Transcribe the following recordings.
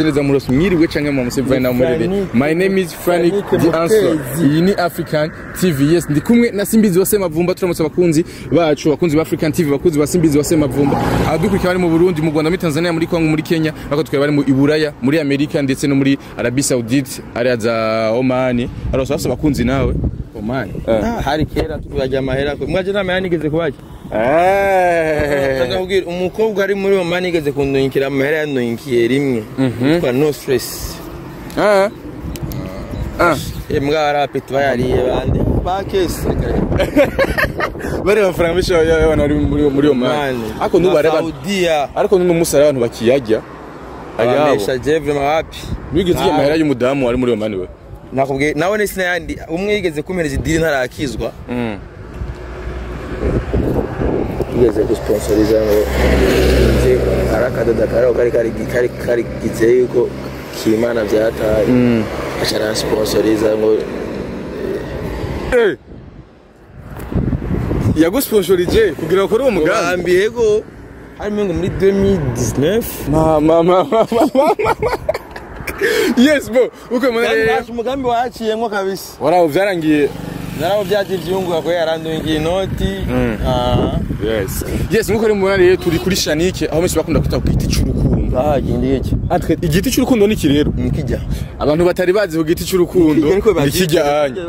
Neza muroso mwiriwe canke mu museveni na murere. My name is Frank the Answer. Iyi ni African TV. Yes, ndi kumwe na Simbizi wa Semavumba. Turamutse abakunzi bacu, abakunzi ba African TV, abakunzi ba Simbizi wa Semavumba. Abadukurikira bari mu Burundi, mu Rwanda, muri Tanzania, muri Kongo, muri Kenya, bakatwira bari mu Iburaya, muri Amerika ndetse no muri Arabie Saoudite, ari za Oman. Arose bafise abakunzi nawe. Oman. Hari kera tukajya amahera. Mwaje nama yanigeze kubaje. Ndakubwira umukobwa ari muri Oman yigeze kundunkira amahera yandukiye rimwe. Yitwa no stress. Mbwa arapeti bayariye bande. Bakese. Bari amafaranga menshi y'abantu bari muri Oman. Ariko nubareba Saudiya. Ariko nuno musara abantu bakiyajya. Abamesha Jevre mawapi. Wigeze ujya amahera y'umudamu ari muri Oman we. Nakubwiye nawe ni sinayandi umwe yigeze kumereza idiri ntarakizwa. Yigeze gusponsoriza ngo nze arakadoda karo kari kari kari kari gize yuko kimana byataye. Acara sponsoriza ngo yagusponsorije kugira ukore uwo mugambi. Yego hari ngo muri 2019 mama yes bo uko mwana umugambi waciyemwo kabisa. Warawo byarangiye. Narabo byaje ivyungu ko yarandungiye inoti. Yes. Yes, nkuko ari mubona rero turi kuri Shanike aho benshi bakunda kwita ku giti cy'urukundo. Gindi iki? Entre igiti cy'urukundo ni kirero. Nikijya. Abantu batari bazi ku giti cy'urukundo nikijya anya.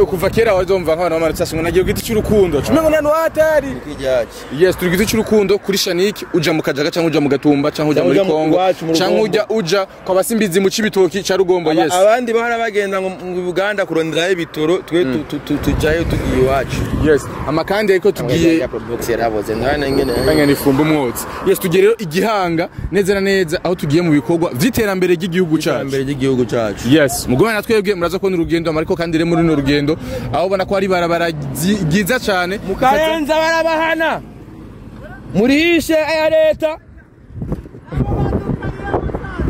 Kuva kera wazomva nk'abantu bamanutse ngo nagiye ku giti cy'urukundo. Cumengo nanu hatari. Nikijya. Yes, turi ku giti cy'urukundo kuri Shanike uja mu Kajaga cyangwa uja mu Gatumba cyangwa uja muri Kongo cyangwa uja kwa Basimbizi mu Cibitoki ca Rugombo. Yes. Abandi bahora bagenda ngo mu Uganda kuronderayo ibitoro twe tujayo tugiye iwacu. Yes. Amakandi ariko tugiye yaraboze ngana ngene ifumba umwotsi. Yes, tugiye rero igihanga neza neza na neza aho tugiye mu bikorwa vy'iterambere ry'igihugu cacu. Iterambere ry'igihugu cacu. Yes, mugumane na twebwe, muraza kubona urugendo, ariko kandi rero muri runo rugendo aho ubona ko hari ibarabara ryiza cane. Mukarenza barabahana, murihishe aya leta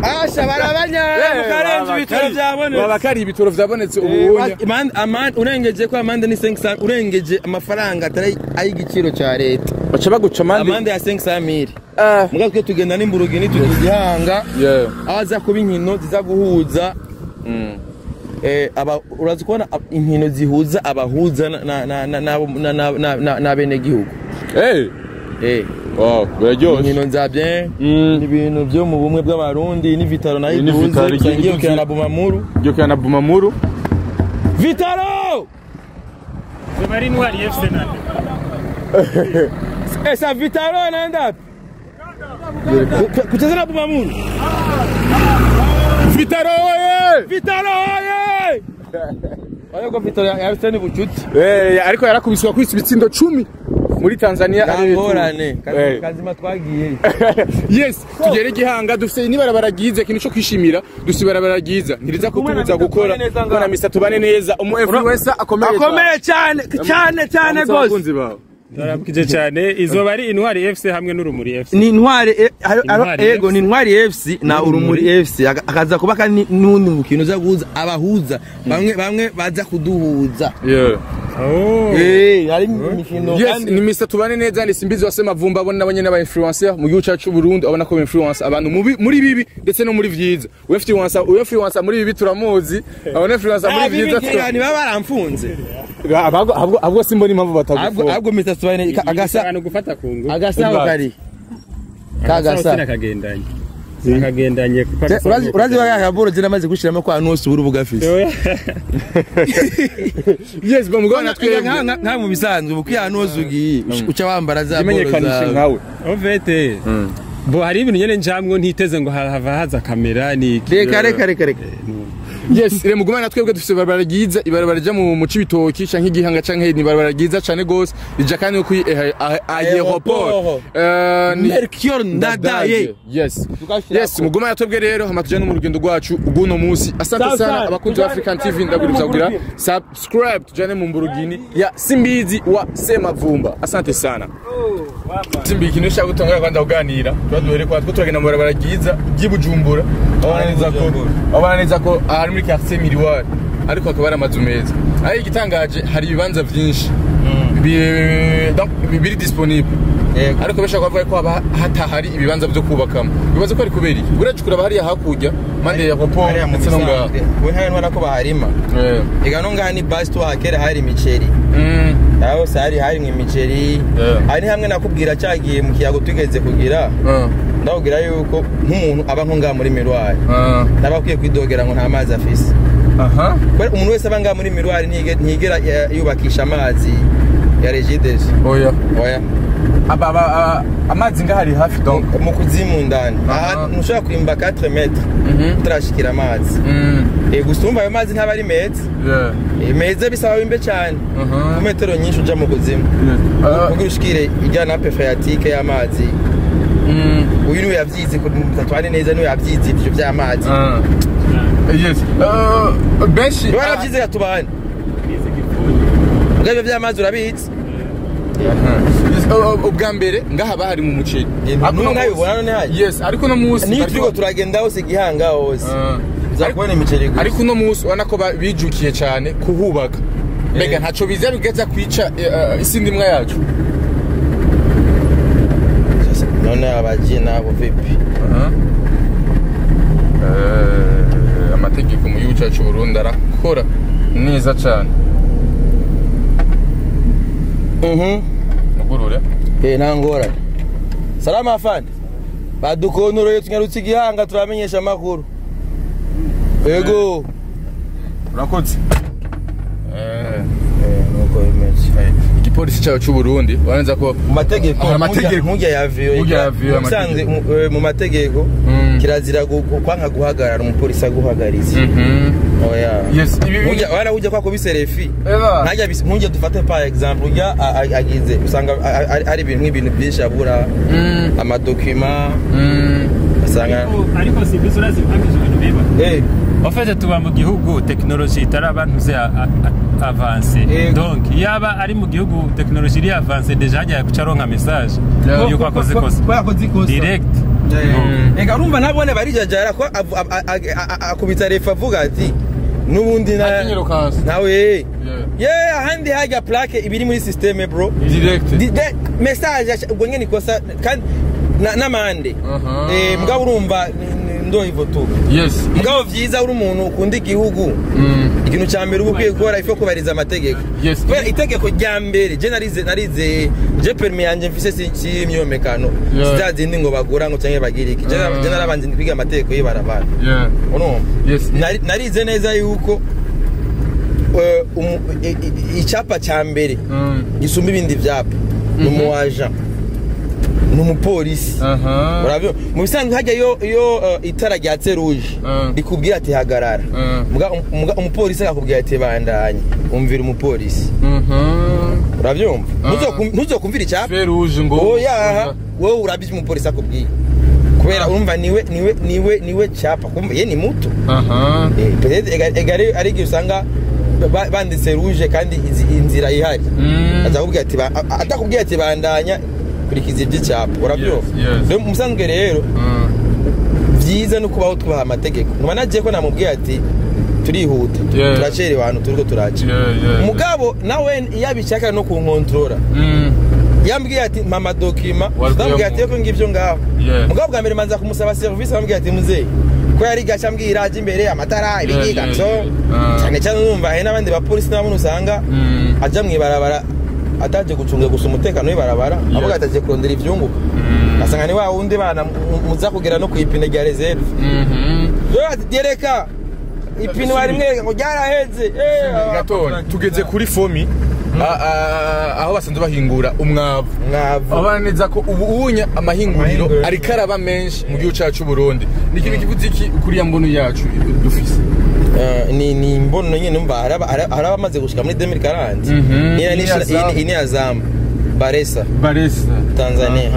asha barabanyara. Mukarenza ibitaro vyabonetse. Babakari ibitaro vyabonetse ubunya. Urengeje ko amande ni 500, urengeje amafaranga atari ay'igiciro ca leta, baca baguca amande. Amande ya 500 mille. Muga twe tugenda n'imburugini tugihanga, aho aza kuba inkino ziza guhuza, aba urazi kubona inkino zihuza abahuza n'abenegihugu. Wow, biraryoshe. Inkino za bien, ibintu byo mu bumwe bw'abarundi ni Vitaro nayo Ni iduze Vitaro igiye iduze. gukina na Bumamuru. Ryo kana Bumamuru. Vitaro! Bari Intwari FC nande? Sa Vitaro anaenda kucheza na Bumamuru. Vitaro oye! Vitaro oye! Oye ko Vitaro yafite ni bucuti. Ariko yarakubiswa kwisi ibitsindo 10 muri Tanzania. Ngorane kazima twagiye. Yes, tugere igihanga dufite nibarabara ryiza, ikintu cyo kwishimira, dufite ibarabara ryiza ntiriza kutubuza gukora. Kubona Mr Tubane neza, umu influencer akomeye. Akomeye cyane cyane cyane gose. Abakunzi bawe. Ndaramukije cyane. Izoba ari Intwari FC hamwe n'Urumuri FC. Ni Intwari Intwari ego FC. Ni Intwari FC na Urumuri FC. Akaza kuba kandi n'undi mukino uza guhuza abahuza bamwe bamwe baza kuduhuza. Oh. Hari imikino Yes, kandi ni Mr Tubane neza, ni Simbizi wa Semavumba, abona nabanye n'aba influencer mu gihugu cyacu Burundi, abona ko influence abantu mubi muri bibi ndetse no muri vyiza. We influencer, we influencer muri bibi turamuzi, abona influencer muri vyiza Abibikira niba baramfunze. Ahubwo simbona impamvu Ahubwo batagufunga. ahubwo Mr Tubane agasa Abantu gufata ku ngufu. agasa kari kagasa. Sinakagendanye. Sinakagendanye kuko agasaho Urazi bagakaburo je namaze gushiramo kwa hantu hose ubura ubugafise. Yes, bamugana twebwe. Nka mu bisanzwe ubu ahantu hose ugiye uca wambara za boro Imenyekanishe zawe. nkawe. Ovete. Bo hari ibintu nyene njamwo ntiteze ngo hava haza kamera ni iki. Reka reka reka reka. Yes, rero mugumane na twebwe, dufite ibarabara ryiza, ibarabara rija mu Cibitoki canke Igihanga canke ni ibarabara ryiza cane gose, rija kandi kuri aéroport. Ni Melchior Ndadaye. Yes. Yes, mugumane na twebwe rero hama tujane mu rugendo rwacu rw'uno munsi. Asante sana abakunzi ba African TV, ndaguriza kugira subscribe, tujane mu mburugini ya Simbizi wa Semavumba. Asante sana. Simbi, ikintu ushaka gutangura kwanza kuganira, turaduhere kwa two turagenda mu barabara ryiza ry'i Bujumbura. Abana neza ko aha ari muri quartier Miroir, ariko hakaba hari amazu meza. Ariko igitangaje hari ibibanza vyinshi donc biri disponible. Ariko benshi bavuga ko haba hatahari ibibanza byo kubakamo. Bibaza ko ari kubera iki? Uraje kuraba hariya hakurya mande ya aéroport Hariya mu ndetse no ngaha. bisanzwe we nta ntwara ko baharima. Ega no ngaha ni basi tuhakera hari imiceri. Aho hose hari harimwe imiceri. Hari hamwe nakubwira cyagiye mu kiyago tugeze kugira, ndababwira yuko nk'umuntu aba nko ngaha muri Miroir ntaba akwiye kwidogera ngo nta mazi afise. Kubera umuntu wese aba ngaha muri Miroir ntiyigera yubakisha amazi ya Regideso. Oya. Oya. Amazi ngaha ari hafi donc. Mu kuzimu ndani. Aha ntushobora kurimba 4 mètres utarashikira amazi. Gusa urumva ayo mazi ntaba ari meza. Meza bisaba wimbe cyane ku metero nyinshi uja mu kuzimu kugira ushikire ijya nappe phréatique y'amazi. Uyu niwe yavyize tatwane neza, niwe yavyize ivyo vy'amazi. Yes. Benshi Niwe yaravyize yatubane ubwo ivyo vy'amazi urabizi. Yes, ubwa mbere ngaha bahari mu muceri. Ariko N'ubu uno ntabibona none hayi. Yes, ariko no munsi Niyo turiko turagenda hose Gihanga hose uza kubona imiceri gusa. Ariko uno munsi ubona ko bijukiye cyane kuhubaka. Mbega ntaco biza bigeza kwica isi ndimwa yacu? None abaji nabo vipi? Amategeko mu gihugu cyacu Burundi arakora neza cyane. Nugurure. Nta ngorane. Salama afande, badukontoreye tunyarutse Igihanga turamenyesha amakuru. Ego. Urakoze. Nuko bimeze. Igipolisi cyacu cy'u Burundi uranza ko Mu mategeko. Hari amategeko. Nkujya ya viyo. Nkujya ya viyo, usanzwe mu mategeko kirazira kwanka guhagarara umupolisi aguhagaritse. Oya. Yes, ibi Nkujya wara ujya kwa kubiserefi. Eva. Ntajya nkujya dufate par exemple ujya agize usanga ari ibintu nk'ibintu byinshi abura amadokima. Asanga Ariko simbizi, urazi impamvu ivyo bintu biba? En fait, tuba mu gihugu technologie itaraba ntuze avancée. Donc yaba ari mu gihugu technologie iri avancée, déjà hajya kuca aronka message yuko akoze ikosa. Ko yakoze ikosa. Direct. Ega urumva nabone barijajara ko akubita refa avuga ati n'ubundi na Akenyero kansa. Nawe ye ahandi hajya plaque ibiri muri système, bro. Direct. Message ubwo nyene ikosa kandi n'amande. Mugabo urumva ndo hivyo tu. Mugabo vyiza uri umuntu ukunda igihugu, ikintu cya mbere uba ukwiye gukora ifo kubariza amategeko. Kubera itegeko rya mbere, je narize je permis yanje mfise si imyomekano, sizazindi ngo bagura ngo canke bagire iki. Je narabanje kwiga amategeko y'ibarabara. Urumva? Narize neza yuko icyapa cya mbere gisumba ibindi vyapa ni umu agent, ni umupolisi. Urabyo mu bisanzwe hajya iyo itara ryatse rouge rikubwira ati hagarara, muga umupolisi akakubwira ati bandanye, umvira umupolisi. Urabyumva? Ntuzokumvira icyapa. Feu rouge ngo Oya, wowe urabye umupolisi akubwiye, kubera urumva niwe cyapa, kumva ye ni muto. Peut-être ega ari igihe usanga banditse rouge kandi inzira ihari, aza ati atakubwiye ati bandanya, kurikiza iby'icyapa. Urabyumva? Yes. Rero musanzwe rero byiza no kubaho twubaha amategeko. Numa nagiye ko namubwiye ati turihuta, turacerewe ahantu turiko turaca. Mugabo nawe iyo abishaka no kunkontorora, yambwiye ati mama document. Wari ndamubwiye ati kuyamuha. ko ngibyo ngaho. Mugabo bwa mbere manza kumusaba service, ambwiye ati muzeyi ko yari gaca ambwira aje imbere amatara ibigiga, so cyane cyane numva hari n'abandi bapolisi nabone usanga aja mw'ibarabara ataje gucunga gusa umutekano w'ibarabara, avuga ati aje kurondera ivyunguka, asanga ni wa wundi bana muza kugera no kwipine rya réserve. Rero ati dereka ipine wari mwereka ngo ryaraheze. Gatoya tugeze kuri FOMI, aho basanzwe bahingura umwavu. Mwavu. Abana neza ko ubu unya amahinguriro Amahinguriro. ariko araba menshi mu gihugu cyacu Burundi. Ni ikintu kivuze iki kuri ya mbono yacu dufise? Ni imbono nyene, numva hari abamaze gushika muri 2040. Ni ya Zamba. Ni ya Zamba Baresa. Baresa. Tanzania.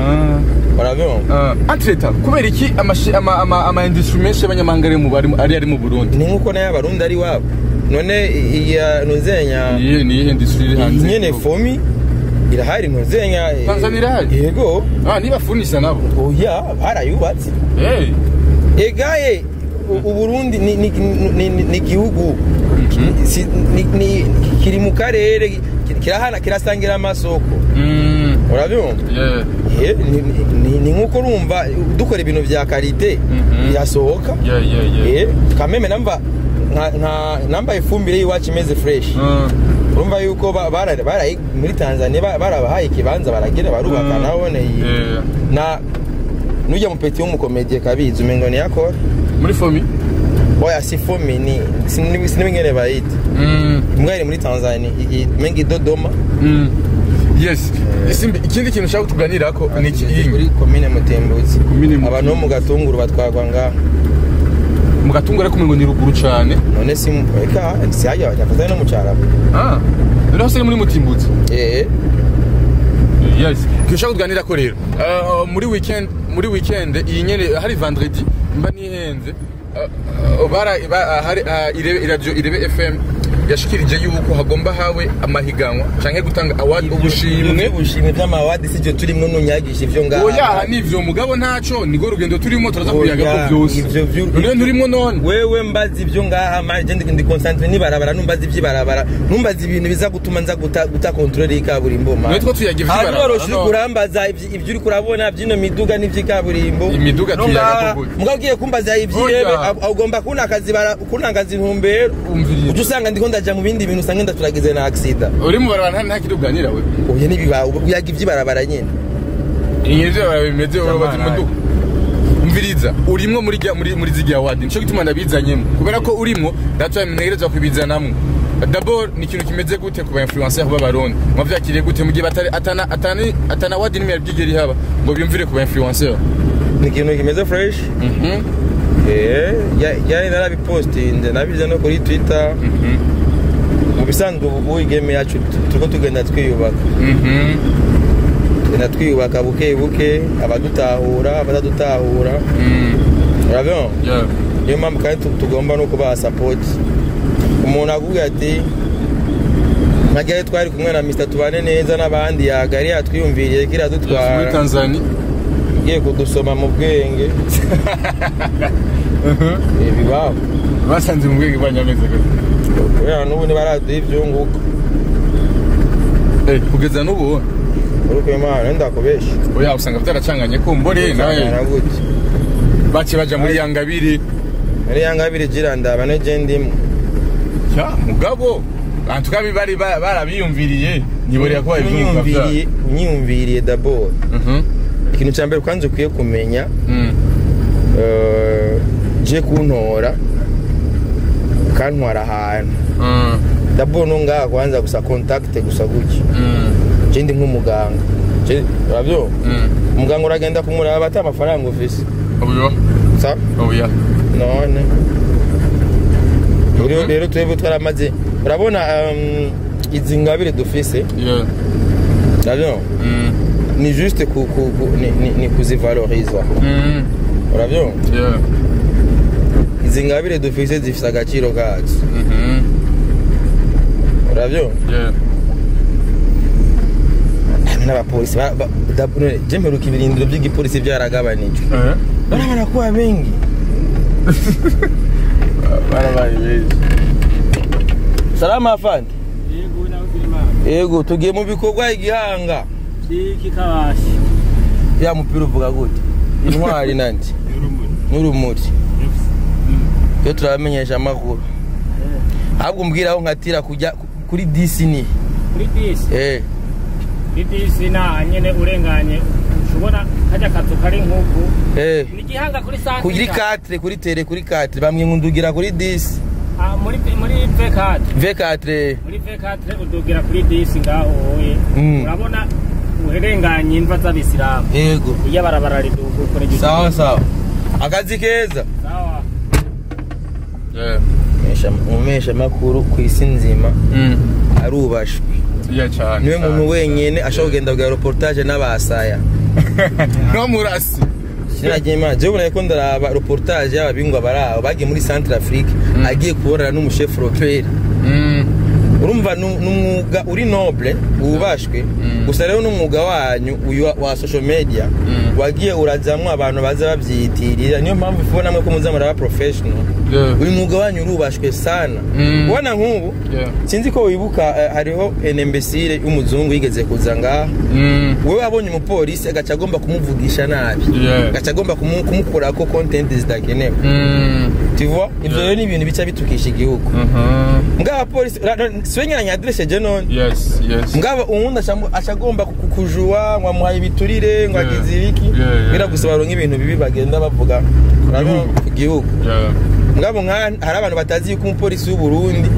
Urabyumva? Entre-temps, kubera iki ama industry menshi y'abanyamahanga ari mu Burundi? Ni nkuko nayo abarundi ari wabo none iya ntuzenya. Niye niye industry iri hanze? Nyene FOMI irahari, ntuzenya. Tanzania irahari? Yego. Ah, niba funisa nabo. Oya, barayubatse. Egaye Uburundi ni igihugu kiri mu karere kirahana, kirasangira amasoko. Urabyumva? Yeah. Ni nkuko urumva dukora ibintu vya qualité, birasohoka. Kameme namba nka namba ifumbire y'iwacu imeze fresh. Urumva yuko muri Tanzania barabahaye ikibanza, baragira barubaka, nabone na nujya mu petit w'umukomedie kabizi umengo ni yakora. Muri FOMI? Oya, si FOMI, ni sinibingene bayita. Mbwa iri muri Tanzania, menga i Dodoma. Yes. Isimbi, ikindi kintu ushaka tuganirako ni iki? Kuri komine Mutimbuzi. Komine Mutimbuzi. Abantu bo mu Gatunguru batwarwa ngaha. Mu Gatunguru, ariko umengo ni ruguru cane. None si eka si hajya bafata no mu Carama? Ah, rero hose ni muri Mutimbuzi. Eh. Yes, ikintu ushaka tuganirako rero, muri weekend iyi nyene hari vendredi mba nihenze, hari iradio Irebe FM yashikirije yuko hagomba hawe amahiganwa canke gutanga award, ubushimwe. Ubushimwe by'ama award si byo turimwo, nunyagisha ivyo ngaha. Oya, nivyo, mugabo ntaco niko rugendo turimo, turaza kubiyaga ko Oya, byose. ivyo None nturimo none? Wewe mbazi ibyo ngaha manje, ndi concentré n'ibarabara, numbazi iby'ibarabara, numbazi ibintu biza gutuma nza guta contrôle y'ikaburimbo man. None two tuyaga ivy'ibarabara, Ahantu no. uri kurambaza ibyo uri kurabona by'ino miduga n'ivy'ikaburimbo. Imiduga No tuyaga ngaha, ko gute? mugabo ugiye kumbaza iby'irebe, Oya. ugomba kunakaza intumbero. Umviriza. Uca usanga ndiko ndaja mu bindi bintu, usanga ndaturagize na accident. Uri mu barabara nta kiduganira we. Oya, nibiba uyaga ivy'ibarabara nyene. Ivyo bimeze urubatse Jamani. umuduga. Umviriza, urimwo muri zirya award, nico gituma ndabizanyemo, kubera ko urimwo datwa ntegerezwa kubizanamwo. D'abord, ni ikintu kimeze gute ku ba influencer b'abarundi? Mwavyakiriye gute mu gihe batari atana award nimwe yabwigera ihaba ngo biyumvire ku ba influencer? Ni ikintu kimeze fresh. Ya narabipostinze, nabize no kuri Twitter. Mu bisanzwe ubu igame yacu turiko tugenda twiyubaka. Tugenda twiyubaka buke buke, abadutahura, abadutahura. Urabona? Niyo mpamvu kandi tugomba no kubaha support. Umuntu akubwira ati nkagiye twari kumwe na Mr Tubane neza n'abandi yagari yatwiyumviriye kira dutwara muri Tanzania ngiye kudusoma mu bwenge. Ibibaho basanze mu bwenge banyameze gute? Oya n'ubu ntibaraduha ivyunguka. Kugeza n'ubu uruko Imana ndakubesha. Oya usanga byaracanganye kumbore nawe bace baja muri Yangabiri. Muri Yangabiri jirandaba ne je ndimwe. Ya mugabo antuka bari barabiyumviriye niborera ko babyumviriye nyumviriye d'abord. Ikintu cya mbere kwanza ukwiye kumenya je kuntora kantwara ahantu d'abord no ngaha kwanza gusa contact gusa gutya. Je ndi nk'umuganga. Je urabyo? Umuganga uragenda kumuraba ata amafaranga ufise. Oya. Sa? Oya. None. Rero twebwe twaramaze urabona izi ngabire dufise. Yeah. Urabyo? Ni juste ku ni kuzivaloriza. Urabyo? Yeah. Izi ngabire dufise zifise agaciro kacu. Urabyo? Yeah. N'abapolisi je mperuka ibirindiro by'igipolisi byaragabanijwe. Barabara kuba bengi. Barabaye benshi. Salama afande. Yego nawe Imana. Yego tugiye mu bikorwa igihanga. Iki kabashi. Ya mupira uvuga gute? Intwari nandi. N'urumuri. Yo turamenyesha amakuru. Ahubwo mbwira aho nkatira kujya kuri DC ni. Kuri DC? Kuri DC na nyene urenganye ushobora kajya kazu kari nkuku. Ni gihanga kuri santre. Kuri 4 kuri tere kuri 4 bamwe nkundugira kuri DC. Ah muri V4. V4. Muri V4 udugira kuri DC ngaho oye. Urabona uherenganye imva z'abisilamu. Yego. Iyo barabara riduga ukore. Sawa sawa. Akazi keza. Sawa. Yeah. Umesha makuru ku isi nzima. Arubashwe. Yeah cyane. Niwe muntu wenyene ashobora kugenda bwa reportage n'abasaya. No murasi. Sinagiye imana je ubona ko ndaraba reportage y'ababingwa baraho bagiye muri Central Afrique agiye kuborana n'umuchef Robert. Urumva n'umwuga uri noble wubashwe gusa rero n'umwuga wanyu uyu wa social media wagiye urazamwa abantu baza babyitirira niyo mpamvu ubona mwe ko muza muraba professional. Uyu mwuga wanyu urubashwe sana. Ubona nk'ubu sinzi ko wibuka hariho un imbécile y'umuzungu yigeze kuza ngaha. Wewe abonye umupolisi agaca agomba kumuvugisha nabi. Agaca agomba kumukurako content zidakenewe. Tu vois? Ivyo rero ni ibintu bica bitukisha igihugu. Mugabo abapolisi siwenyeranya adresse je none. Yes, yes. Mugabo uwundi acagomba kukujua ngo amuhaye ibiturire ngo agize ibiki. Bira gusa baronka ibintu bibi bagenda bavuga ku gihugu. Mugabo hari abantu batazi yuko umupolisi w'u Burundi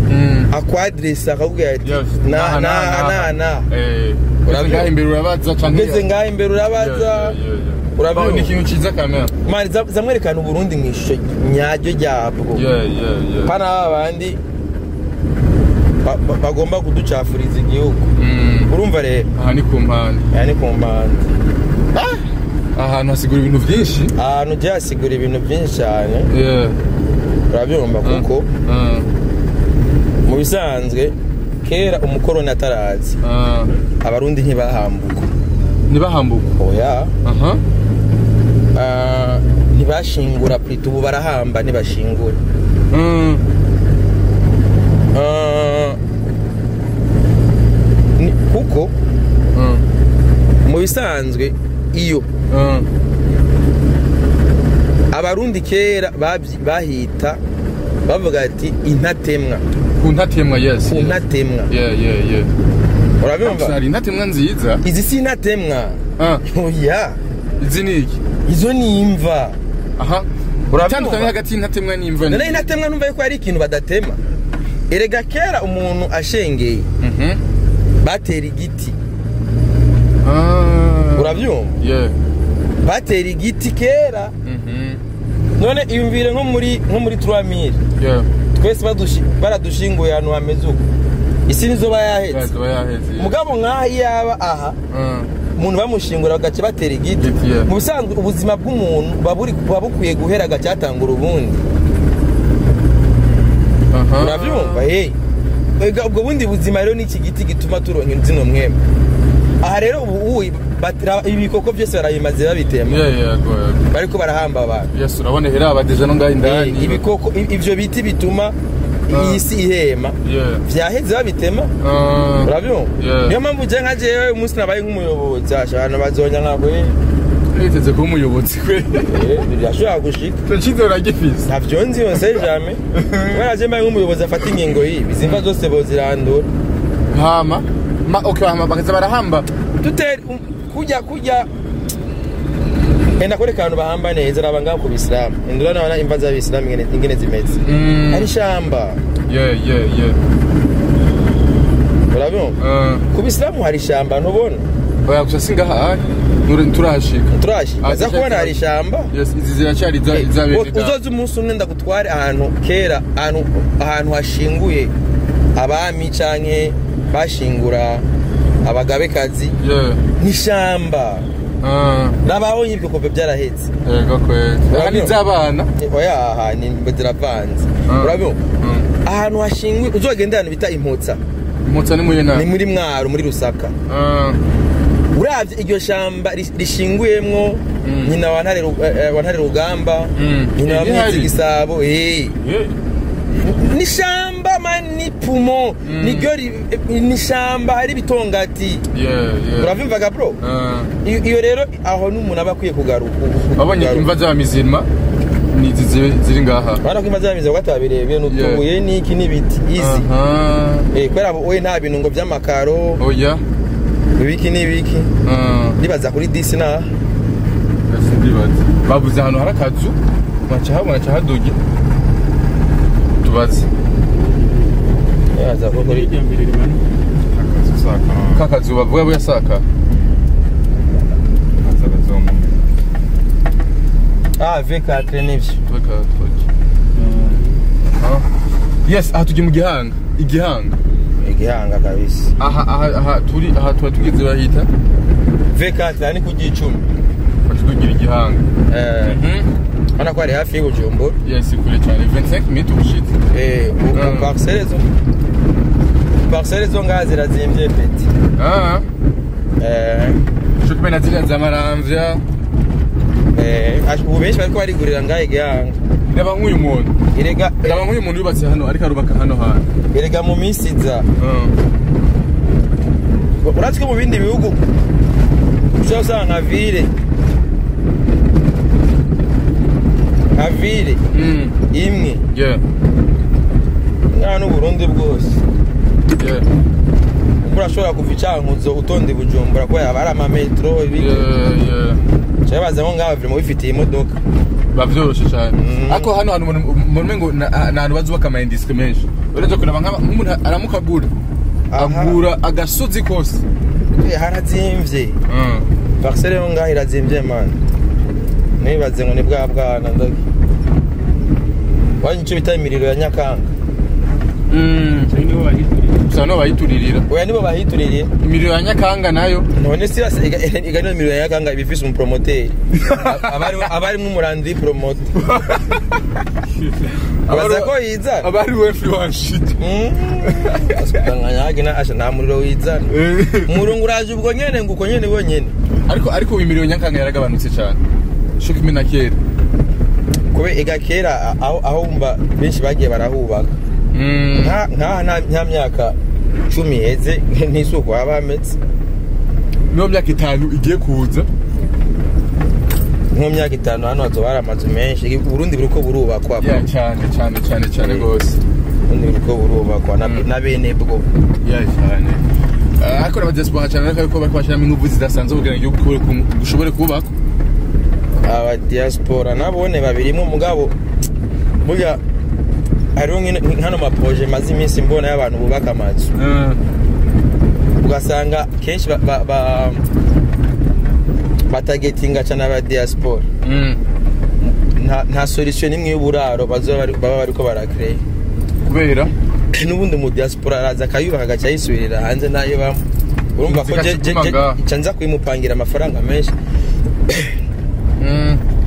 akwadressa akakubwira ati na na na na. Uravuga imbere urabaza cyangwa ugeze ngaho imbere urabaza. Urabona ikintu ciza kamera. Mani zamwerekana Burundi mu ishusho nyaryo ryabwo. Pana abandi bagomba kuducafuriza igihugu. Urumva rero aha ni ku mpande. Aha ni ku mpande. Ahantu hasigura ibintu byinshi. Ahantu byasigura ibintu byinshi cyane. Urabyumva kuko mu bisanzwe kera umukoroni atarazi abarundi ntibahambuka. Ntibahambuka? Oya. Ntibashingura plutôt ubu barahamba ntibashingura. Kuko mu bisanzwe iyo abarundi kera bahita bavuga ati intatemwa. Ku ntatemwa, yes. Ku ntatemwa. Yeah. Urabyumva? Hari intatemwa nziza. Izi si intatemwa. Oya. Izi ni iki? Izo ni imva. Aha. Urabyumva hagati y'intatemwa n'imva? None intatemwa numva yuko ari ikintu badatema. Erega kera umuntu ashengeye batera igiti. Urabyumva? Yeah. Batera igiti kera. None iyumvire nko muri 3000. Yeah. Twese baradushinguye ahantu hameze uko. Isi nizo bayahetse. Mugabo nkaha yaba aha. Umuntu bamushingura bagaca batera igiti. Mu bisanzwe ubuzima bw'umuntu buba bukwiye guhera agacyatangura ubundi. Urabyumva? Ubwo bundi buzima rero n'iki giti gituma turonka zino mwembe. Aha rero ubu ibikoko byose barabimaze babitema. Bariko barahamba abantu. Yes, urabona hera abadeje no ngaho indani. Ibikoko ivyo biti bituma iyi si ihema. Vyaheze babitema. Urabyumva? Niyo mpamvu je nka jewe umunsi nabaye nk'umuyobozi, abantu bazonya nkakwe. Niteze kuba umuyobozi kwe. Birashobora gushika. Nshize uragifise. Ntavyo nzi yose jamais. Kubera je mbaye nk'umuyobozi afata ingingo yibi, izimva zose bozirandura. Hama ma okay hama bakaza barahamba. Tuteri kujya enda kore kantu bahamba neza raba ngaho ku Bisilamu. Indura nabana imva z'Abisilamu ingene zimeze. Ari shamba. Yeah. Urabona? Ku Bisilamu hari shamba ntubona? Oya gusa singaha turahashika. Turahashika. Aza kubona hari shamba? Yes, izi ziracyari izabere. Uzoza umunsi umwe ndagutware ahantu kera ahantu hashinguye abami canke bashingura abagabekazi. Ni shamba. Nabaho ibikope byarahetse. Yego kweli. Aha ni z'abana. Oya aha ni ziravanze. Urabona? Ahantu hashinguye uzogenda ahantu bita Impotsa. Impotsa ni muri na? Ni muri Mwaro muri Rusaka. Uravye iryo shamba rishinguyemwo nyina wa Ntare Rugamba, nyina wa Mwezi Gisabo, Ni shamba man ni pumo, ni gori ni shamba hari bitongati. Uravyumvaga bro? Iyo rero aho n'umuntu aba akwiye kugaruka. Abonye imva z'abamizirima ni ziri ngaha. Bana ko imva z'abamizirima batabirebye n'utubuye n'iki n'ibiti izi. Kubera we nta bintu ngo by'amakaro. Oya. Ibiki n'ibiki. Nibaza kuri disi na. Ndibaza. Babuze ahantu hari akazu baca habona ca haduge. Tubaze. Yaza ko kuri akazu saka. Kakazu bavuga buya saka. Akazu bazoma. V4 nivyo. V4. Yes, aha tujye mu Gihanga. Igihanga. Igihanga kabisa. Aha turi aha tuba tugeze bahita V4 ni ku gicumi. Batugira Igihanga. Hano ko ari hafi y'Ubujumbura. Yes, kure cyane 25 minutes ushitse. Parcelle zo ngaha zirazimvye peti. Cyo kumena ziriya za Maramvya. Ubu benshi bariko barigurira ngaha Igihanga. Ndaba nk'uyu muntu. Erega ndaba nk'uyu muntu yubatse hano ariko arubaka hano hantu. Erega mu minsi iza. Uratse ko mu bindi bihugu ushobora usanga nka ville. Nka ville imwe. Ngaha n'Uburundi bwose. Urashobora kuva Icankuzo utonda Bujumbura ko yaba ari amametro ibiki. Cyabaza ngo ngaha vraiment wifitiye imodoka. Bavyoroshe cyane. Ariko hano hantu umuntu ngo nahantu bazubaka ama industrie menshi. Uretse kuraba nk'umuntu aramukagura. Agura agasozi kose. Harazimvye. Parcelle yo ngaha irazimvye man. Nibaze ngo ni bwa bwana ndagi. Wanye ico bita imiriro ya Nyakanga. Gusa no bayituririra. Oya nibo bahituririye. Imiriro ya Nyakanga nayo. None si ega no imiriro ya Nyakanga ibifise umupromoteur. Abari mu murandi promoter. Abaza ko yiza. Abari we influence. Asukanganya agina asha nta muriro wizana. Murungu uraje ubwo nyene nguko nyene wonyene. Ariko imiriro ya Nyakanga yaragabanutse cyane. Shoki mina kera. Kube ega kera aho umba benshi bagiye barahubaka. Nta myaka 10 iheze ntisuko haba hameze. Niyo myaka 5 igiye kuza. Nko myaka 5 hano hazoba hari amazu menshi. Burundi buriko burubakwa. Cyane cyane cyane cyane gose. Burundi buriko burubakwa na bene bwo. Cyane. Ariko aba diaspora cyane ariko bariko bashiramo inguvu zidasanzwe kugira ngo igihugu gushobore kubakwa. Aba diaspora nabone babirimo mugabo burya hariho nkano ma projet maze iminsi mbona y'abantu bubaka amazu. Ugasanga kenshi batagetinga cyane aba diaspora. Nta solution imwe y'uburaro bazoba baba bariko baracreye. Kubera n'ubundi mu diaspora araza akayubaka agaca yisubirira hanze nayo bamwe. Urumva ko je nza kuyimupangira amafaranga menshi.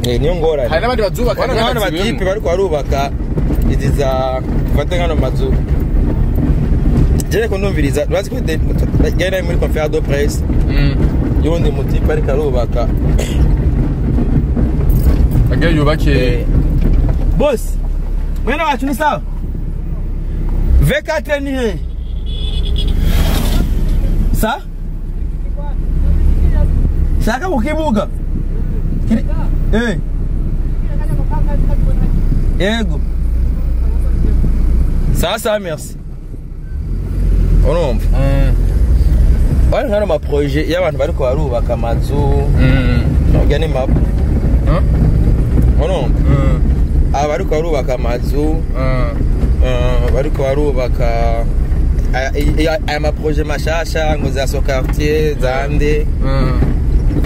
Niyo ngorane. Hari n'abandi bazubaka, n'abandi batipe bariko barubaka izi za fate nkano mazu. Je ko ndumviriza bazi ko genda muri conférence de presse. Yundi mutipe ariko arubaka. Agiye yubake. Boss, mwene wacu ni sawa? V4 ni he? Sa? Shaka kukibuga? Eh. Yego. Sasa merci. Urumva? Bari nkano ma projet y'abantu bariko barubaka amazu. Nubwo ni map. Urumva? Aba bariko barubaka amazu. Bariko barubaka aya ma projet mashasha ngo za so quartier zande.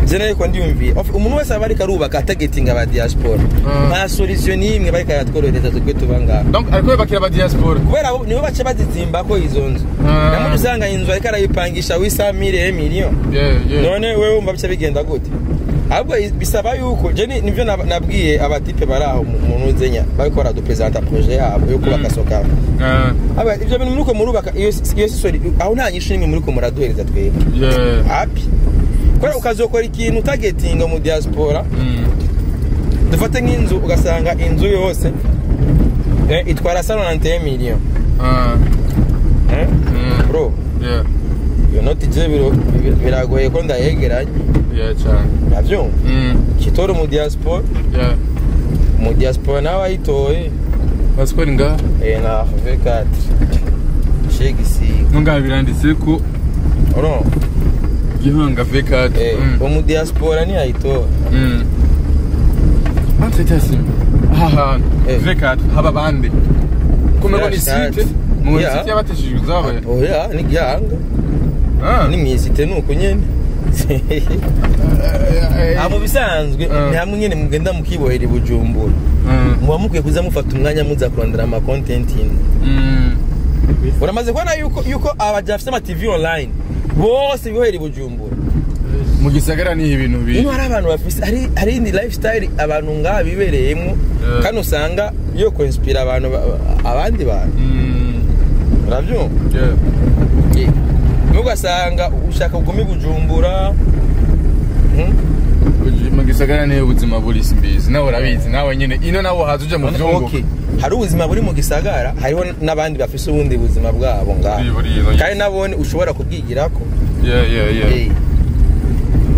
Jene ko ndiyumviye umuntu wese aba ariko arubaka atagetinga aba diaspora nta solution nimwe bariko aratworohereza twe tubanga. Donc ariko bakira aba diaspora kubera nibo bace bazizimba ko izo nzu namwe usanga inzu ariko arayipangisha 800 million. None wewe umva bice bigenda gute? Ahubwo bisaba yuko je nivyo nabwiye abatipe bari aho mu nuzenya bariko baradupresenta projet yabo yo kubaka soka. Aba ivyo bintu muriko murubaka iyo sisori aho nta nyishu nimwe muriko muraduhereza twebwe. Happy. Kwa ukazokora ikintu targetinga mu diaspora. Dufate nk'inzu ugasanga inzu yose itwara 191 million. Bro. Iyo noti je biragoye ko ndayegeranye. Cyane. Navyo? Kitora mu diaspora. Mu diaspora nawe ayitoye. Passport nga? Na V4. Shegisi. Nunga biranditse ko Oro. Gihanga V4. Mu diaspora ni ayitoye. Antretasi. Aha. V4 haba bande. Kumego ni site. Mu site yabateshije uzabaye. Oya, ni Gihanga. Ni mwisite nuko nyene. Abo bisanzwe ni hamwe nyene mugenda mukibohera Bujumbura. Muba mukwiye kuza mufata umwanya muza kurondera ama content ino. Uramaze kubona yuko abaja afite ama TV online bose bibohera Bujumbura. Mu gisagara ni ibintu bi. Ino hari abantu bafise hari indi lifestyle abantu ngaha bibereyemo kandi usanga yo ko inspire abantu abandi bantu. Uravyumva? Mugasanga ushaka kuguma Bujumbura. Mu gisagara ni ubuzima buri simbizi nawe urabizi nawe nyene ino nawe haza uje mu vyungo. Hari ubuzima buri mu gisagara hariho nabandi bafise ubundi buzima bwabo ngaho kandi nabone ushobora kubwigirako.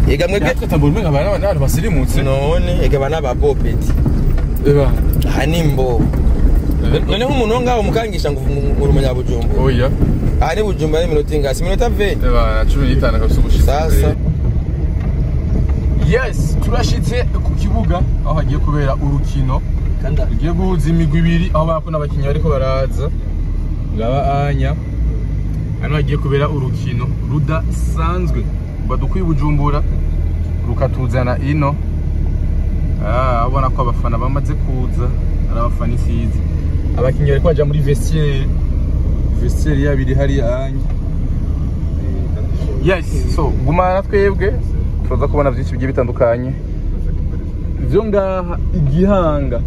Ega mwebwe tambura mwe abana n'abantu basirimutse none ega bana ba bopeti eba hanimbo none nk'umuntu ngaho mukangisha ngo uri umunyabujumbura. Oya ari Bujumbura ni minota ingasi minota 20 eba 15 kabisa gushitse sasa. Yes, turashitse ku kibuga aho hagiye kubera urukino rugiye guhuza imigwi ibiri aho bakuna abakinyi bariko baraza ngaba anya hano hagiye kubera urukino rudasanzwe badukwiye Bujumbura rukatuzana ino. Abona ko abafana bamaze kuza ari abafana isizi abakinyi bariko baja muri vestiaire yabiri hari anya. Yes, so gumana twebwe turaza kubona byinshi bigiye bitandukanye byo ngaha Igihanga.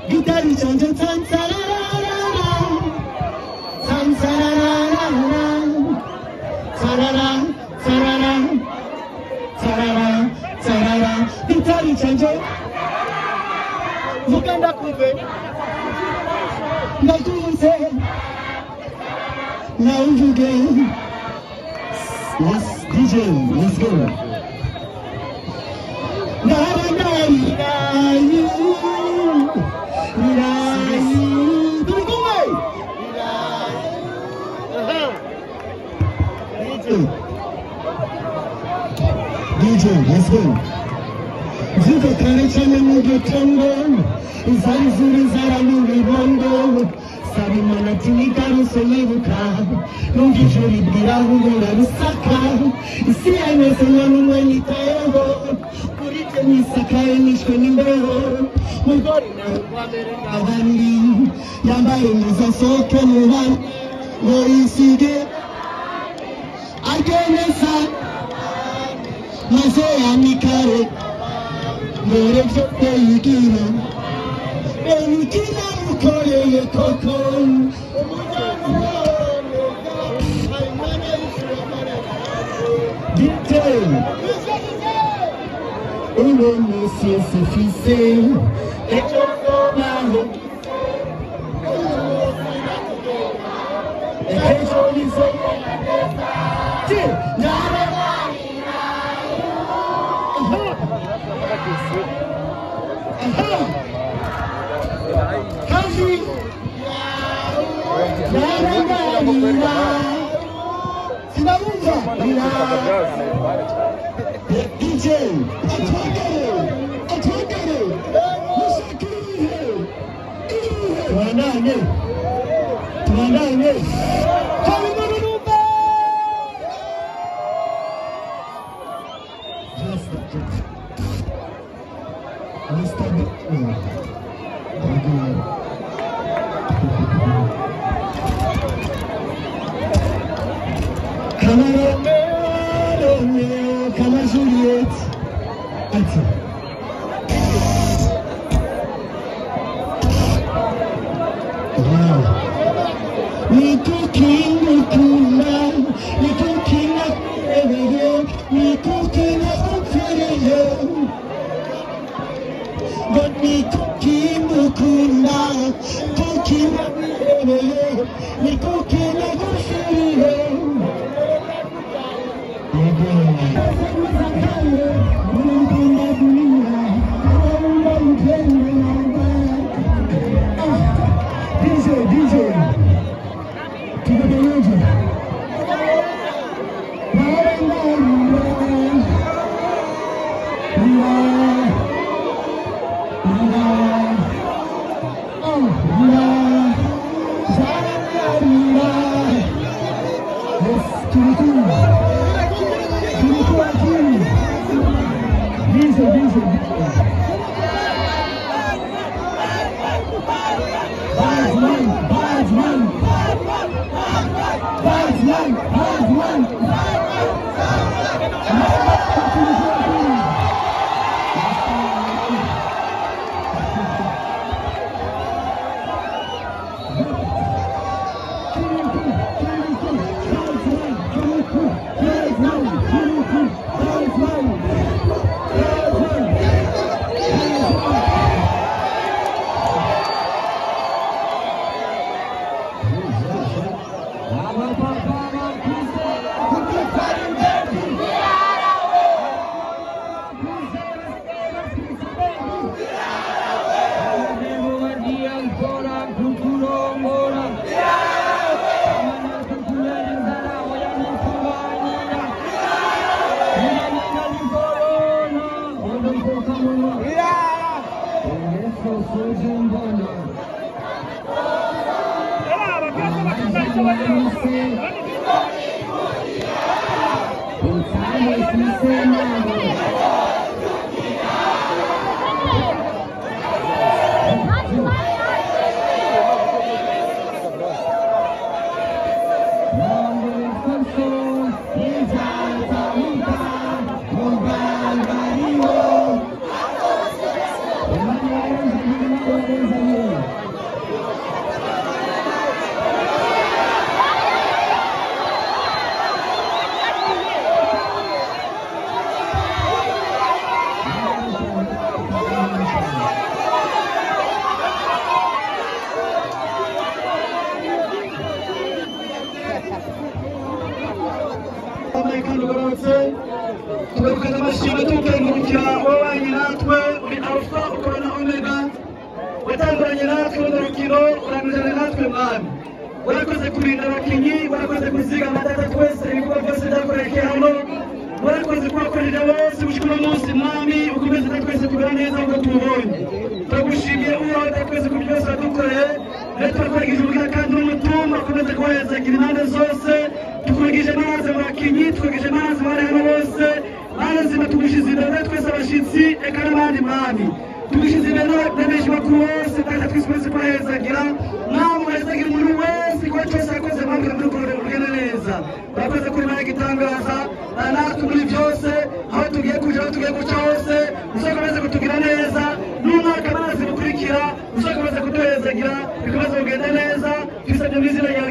Gitari canje tantararara tantararara tarara tarara tarara tarara gitari canje muganda kuve ndakuze nauvuge. Yes, DJ, let's go. DJ, let's go. Zuko kare cyane mu gitondo, izari zuri zaramubibondo, Sabimana ati nigarutse nibuka, numva ijuru ribwira ahubura rusaka, isi yanyuze nka n'umwe nitayeho, kuri jye nisakaye nishwe n'imbeho, mugore nawe wamere nk'abandi, yambaye neza asohoke mu bandi, ngo yisige arye neza, maze yanikare, dore byose yigira. Ukoreye koko DJ uno munsi sifise ejo nzobaho ejo nizobona neza. DJ, tubandanye, Kama Juliet, ati nikukinga nikukinga nikukinga upfiriye ngo nikukimukunda kukinga nikukinga gushiriye. DJ, Alpha ukaba na Omega, watanguranye natwe runo rukino, uranguranye natwe Mwami. Warakoze kurinda abakinyi, warakoze kuzigama data twese ibikorwa byose byakorekeye hano, warakoze kubakorera bose gushika uno munsi Mwami, ukomeze twese kumera neza nk'uko tubonye. Turagushimiye Uhoraho data twese ku byose wadukoreye, rero turakuragije ubwira kandi n'umutumba ukomeze kubahezagira impande zose. Tukuragije amazi mu bakinyi, tukuragije amazi mu bari hano bose, mana nzima tugushize imbere twese abashitsi eka n'abandi Mwami. Tugushize imbere n'abeshi bakuru bose data twese ukomeze kubahezagira, Mwami uhezagira umuntu wese kuba cyose yakoze Mwami kandi ugende neza. Urakoze kuri Imana igitangaza natwe muri byose, aho tugiye kuja, aho tugiye guca hose, uzakomeze kutugira neza n'umwaka amazi ukurikira uzakomeze kuduhezagira, bikomeze kugenda neza. Tubisabye mu izina ryawe.